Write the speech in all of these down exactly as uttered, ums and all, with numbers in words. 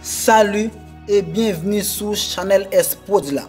Salut et bienvenue sou Chanel S Prod la.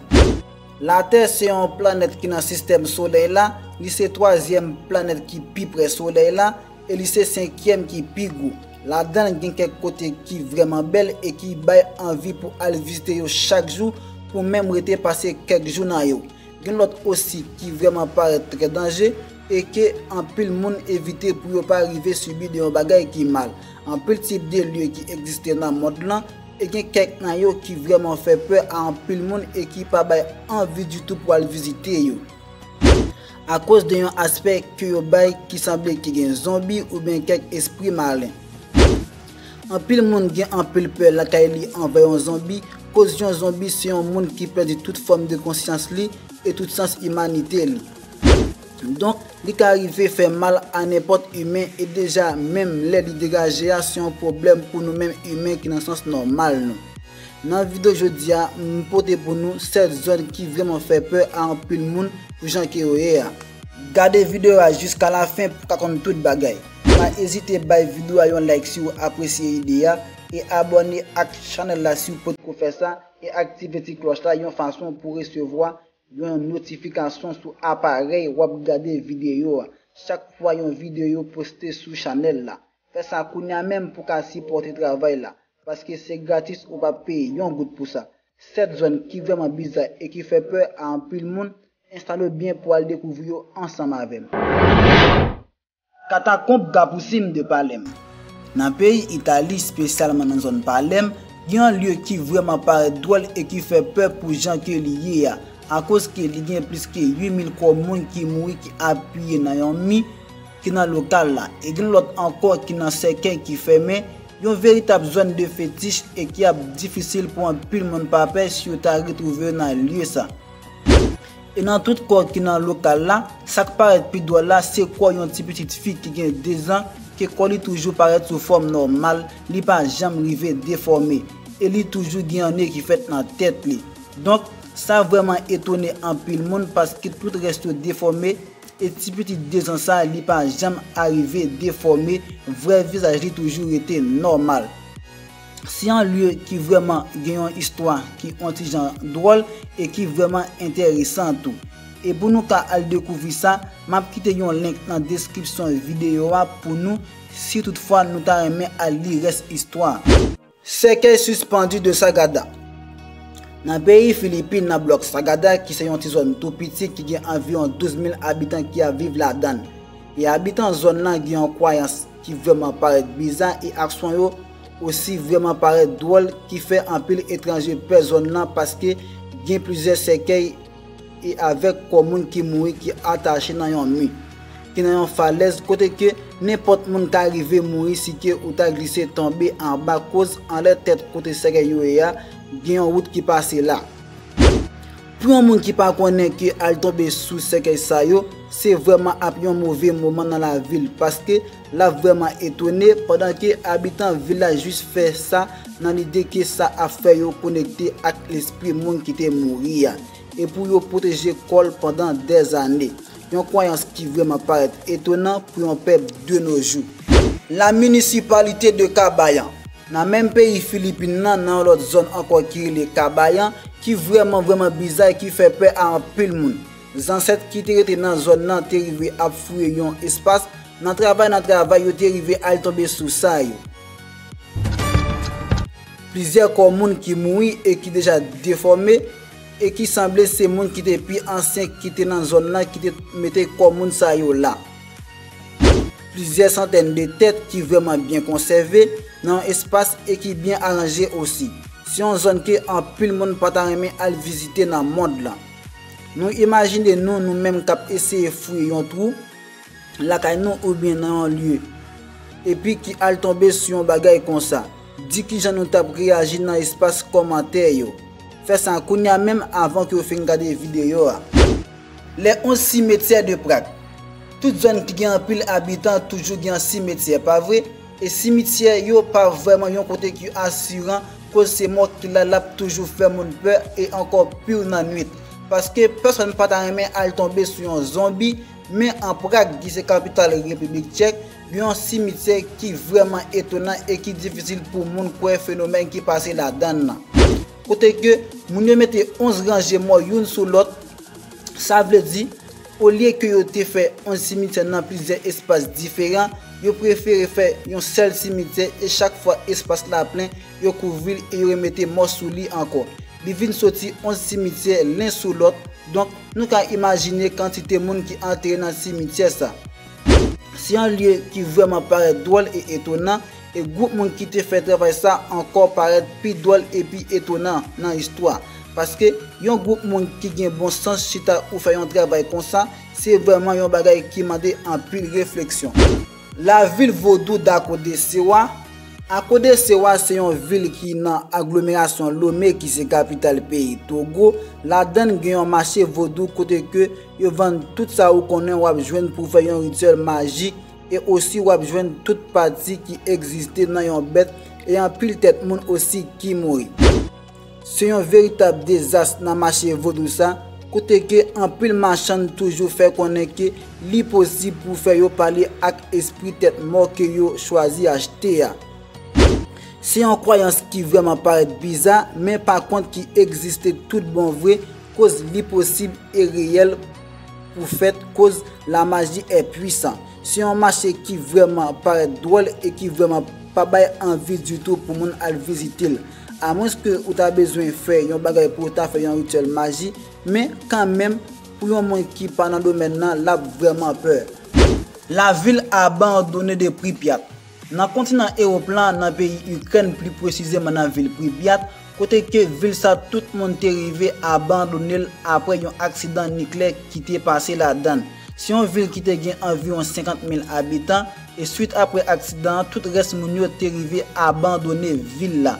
Latè se yon planèt ki nan sistèm solèy la, li se twazyèm planèt ki pi prè solèy la, e li se senkyèm ki pi gwo. Ladan l gen kèk kote ki vrèman bèl e ki bay anvi pou al vizite yo chak jou, pou menm rete pase kèk jou nan yo. Gen lòt osi ki vrèman parèt trè danje e ke anpil moun evite pou yo pa rive sibi de yon bagay ki mal. Anpil tip de lye ki egziste nan mond lan, e gen kèk nan yo ki vrèman fè pè a anpil moun e ki pa bay anvi ditou pou al vizite yo. Akoz de yon aspè ke yo bay ki sanble ki gen zonbi oubyen kèk espri malen. Anpil moun gen anpil pè lakay li anvè yon zonbi, koz yon zonbi se yon moun ki pèdi tout fòm de konsyans li e tout sans imanite li. Donk, li ka rive fè mal a nenpòt imen e deja menm lè li degaje a se yon pwoblèm pou nou menm imen ki nan sans nòmal nou. Nan videyo jodi a, m pote pou nou sèt zòn ki vrèman fè pè a anpil moun pou jan ke yo ye a. Gade videyo a jiska lafen pou w ka konn tout bagay. Pa ezite bay videyo a yon like si w apresye ide a e abòne ak chanèl la si w potko fè sa e aktive ti klòch la yon fason pou w resevwa yon notifikasyon sou aparèy w ap gade videyo a chak fwa yon videyo poste sou chanèl la. Fè sa kounye a menm pou w ka sipòte travay la, paske se gratis, ou p ap peye yon goud pou sa. Sèt zòn ki vrèman biza e ki fè pè a anpil moun, enstale w byen pou w al dekouvri yo ansanm avè m. Katakonb Kapousin de Palèm. Nan peyi Itali, espesyalman nan zòn Palèm, gen yon lye ki vrèman parèt dwòl e ki fè pè pou jan ke li ye a, akoz ke li gen plis ke uit mil kò moun ki mouri ki apiye nan yon mi ki nan lokal la, e gen lòt ankò ki nan sèkèy ki fèmen, yon veritab zòn de fetich e ki ap difisil pou anpil moun pa pè si yo ta retwouve yo nan lye sa. E nan tout kò ki nan lokal la, sa k parèt pi dwòl la se kò yon ti pitit fi ki gen dezan, ke kò li toujou parèt sou fòm nòmal, li pa janm rive defòme, e li toujou gen yon ne ki fèt nan tèt li. Donk, sa vrèman etone anpil moun paske tout rès yo defòme, e ti pitit dezan sa li pa janm arive defòme, vrè vizaj li toujou rete nòmal. Se yon lye ki vrèman gen yon istwa ki on ti jan dwòl e ki vrèman enteresan tou. E pou nou ka al dekouvri sa, m ap kite yon link nan deskripsyon videyo a pou nou, si toutfwa nou ta renmen al li rès istwa. Cercueil suspendu de Sagada. Nan peyi Filipin, nan blòk Sagada, ki se yon ti zòn tou piti ki gen anviwon douz mil abitan ki ap viv ladan l. E abitan zòn nan gen yon kwayans ki vrèman parèt biza e aksyon yo osi vrèman parèt dwòl ki fè anpil etranje pè zòn nan paske gen plizyè sèkèy e avèk kò moun ki mouri ki atache nan yon mi, ki nan yon falèz kote ke nenpòt moun ka rive mouri si ke ou ta glise tonbe anba koz anlè tèt kote sèkèy yo ye a, gen yon wout ki pase la. Pou yon moun ki pa konnen ke al tonbe sou sèkèy sa yo, se vrèman ap yon move moman nan lavi l, paske l ap vrèman etone pandan ke abitan vil la jis fè sa nan lide ke sa ap fè yo konekte ak lespri moun ki te mouri a, e pou yo pwoteje kò l pandan dèzane. Yon kwayans ki vrèman parèt etonan pou yon pèp de nos jours. La municipalité de Kabayan. Nan menm peyi Filipin nan, nan yon lòt zòn ankò ki rele Kabayan, ki vrèman, vrèman biza e ki fè pè a anpil moun. Zansèt ki te rete nan zòn nan te rive ap fouye yon espas. Nan travay, nan travay, yo te rive al tonbe sou sa yo. Plizyè kò moun ki mouri e ki deja defòme, e ki sanble se moun ki te pi ansyen ki te nan zòn nan ki te mete kò moun sa yo la. Plizyè santèn de tèt ki vrèman byen konsève nan yon espas e ki byen aranje osi. Se yon zòn ke anpil moun pa ta renmen al vizite nan mond lan. Nou imajine nou, nou menm k ap eseye fouye yon twou lakay nou oubyen nan yon lye, epi ki al tonbe sou yon bagay konsa. Di kijan nou t ap reyaji nan espas kòmantè yo. Fè sa kounye a menm avan ke w fin gade videyo a. Les onze cimetières de Prague. Tout zòn ki gen anpil abitan toujou gen yon simetyè, pa vre? E simityè yo pa vrèman yon kote ki asiran, koz se mò ki la l ap toujou fè moun pè e ankò pi w nan nwit. Paske pèsonn pa ta renmen al tonbe sou yon zonbi, men an Prag, ki se kapital Repiblik Tchèk, Yon simityè ki vrèman etonan e ki difisil pou moun kwè fenomèn ki pase ladan l lan. Kote ke moun yo mete onz ranje mò youn sou lòt, sa vle di, olye ke yo te fè onz simityè nan plizyè espas diferan, yo prefere fè yon sèl simityè e chak fwa espas la plen, yo kouvri l e yo remete mò sou li ankò. Li vin soti onz simityè len sou lòt, donk nou ka imajine kantite moun ki antere nan simityè sa. Se yon lye ki vrèman parèt dwòl e etonan, e gwoup moun ki te fè travay sa ankò parèt pi dwòl e pi etonan nan istwa. Paske yon gwoup moun ki gen bon sans chita ou fè yon travay konsa, se vrèman yon bagay ki mande anpil refleksyon. Lavil vodou d'Akodesewa. Akodesewa se yon vil ki nan aglomerasyon Lome ki se kapital peyi Togo. Ladan l gen yon mache vodou kote ke yo vann tout sa ou konnen w ap jwenn pou fè yon rityèl majik e osi w ap jwenn tout pati ki egziste nan yon bèt e anpil tèt moun osi ki mouri. Se yon veritab dezas nan mache vodou sa, kote ke anpil machann toujou fè konnen ke li posib pou fè yo pale ak espri tèt mò ke yo chwazi achte a. Se yon kwayans ki vrèman parèt biza, men pa kont ki egziste tout bon vre, koz li posib e reyèl pou fèt, koz la maji è pwisan. Se yon mache ki vrèman parèt dwòl e ki vrèman pa bay anvi ditou pou moun al vizite l. Amwenske ou ta bezwen fè yon bagay pou w ta fè yon rityèl maji, men kanmenm, pou yon moun ki pa nan domèn nan, l ap vrèman pè. Lavil abandone de Pripyat. Nan kontinan Ewòp lan, nan peyi Ikrèn, pli presizeman nan vil Pripyat, kote ke vil sa tout moun te rive abandone l apre yon aksidan niklè ki te pase ladan l. Se yon vil ki te gen anviwon senkant mil abitan, e swit apre aksidan an, tout rès moun yo te rive abandone vil la,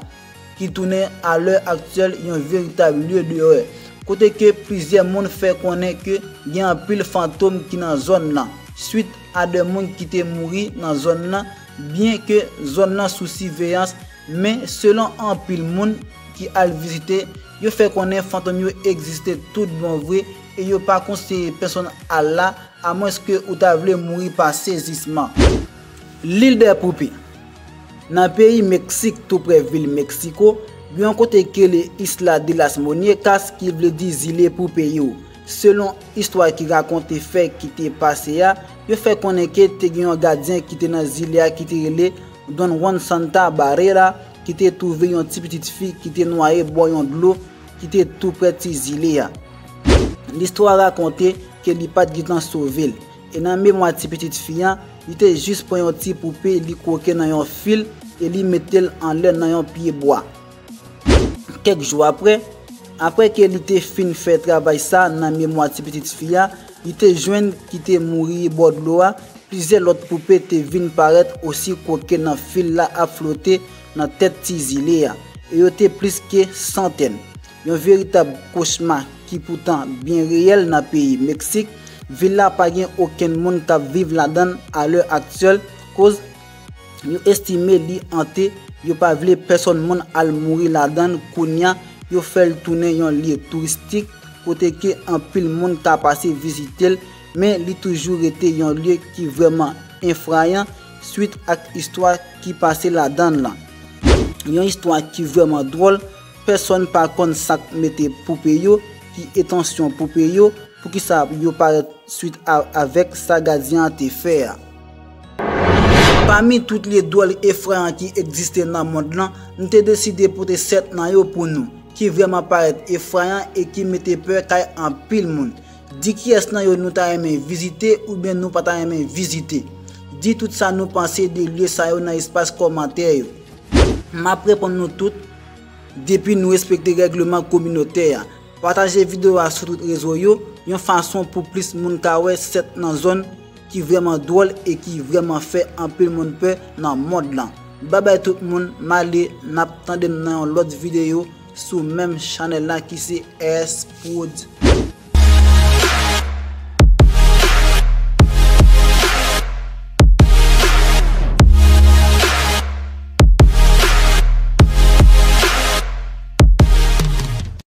ki tounen a lè aktyèl yon veritab lye de òrè, kote ke plizyè moun fè konnen ke gen anpil fantom ki nan zòn nan, swit a de moun ki te mouri nan zòn nan, byen ke zòn nan sou siveyans, men selon anpil moun ki al vizite, yo fè konnen fantom yo egziste tout bon vre e yo pa konseye pèsonn al la, amwenske ou ta vle mouri pa sezisman. L'île des poupées. Nan peyi Meksik, tou prè vil Meksiko, gen yon kote ki rele Isla de las Muñecas, ki vle di zile poupe yo. Selon istwa ki rakonte fè ki te pase a, yo fè konnen ke te gen yon gadyen ki te nan zile a ki te rele Don Juan Santa Barrera, ki te twouve yon ti pitit fi ki te nwaye bò yon dlo ki te tou prè ti zile a. Listwa rakonte ke li pa t gentan sove l. E nan memwa ti pitit fi an, li te jis pran yon ti poupe, li kwoke nan yon fil e li mete l anlè nan yon pye bwa. Kèk jou apre, apre ke li te fin fè travay sa nan memwa ti pitit fi a, li te jwenn ki te mouri bò dlo a, plizyè lòt poupe te vin parèt osi kwoke nan fil la ap flote nan tèt ti zile a, e yo te plis ke santèn. Yon veritab kochma ki poutan byen reyèl nan peyi Meksik, vil la pa gen okenn moun k ap viv ladan l a lè aktyèl, koz yo estime li ante, yo pa vle pèsonn moun al mouri ladan l, kounye a yo fè l tounen yon lye touristik kote ke anpil moun ka pase vizite l, men li toujou rete yon lye ki vrèman efrayan swit ak istwa ki pase ladan l lan. Yon istwa ki vrèman dwòl, pèsonn pa konn sa k mete poupe yo, ki entansyon poupe yo, poukisa yo parèt swit a, avèk sa gadyen an te fè a. Pami tout lye dwòl efrayan ki egziste nan mond lan, m te deside pote sèt nan yo pou nou, ki vrèman parèt efrayan e ki mete pè kay anpil moun. Di kiyès nan yo nou ta renmen vizite oubyen nou pa ta renmen vizite. Di tout sa nou panse de lye sa yo nan espas kòmantè yo. M ap reponn nou tout, depi nou respekte règleman kominotè a. Pataje videyo a sou tout rezo yo, yon fason pou plis moun ka wè sèt nan zòn ki vrèman dwòl e ki vrèman fè anpil moun pè nan mond lan. Babay tout moun, m ale, n ap tande m nan yon lòt videyo sou menm chanèl la ki se S Prod.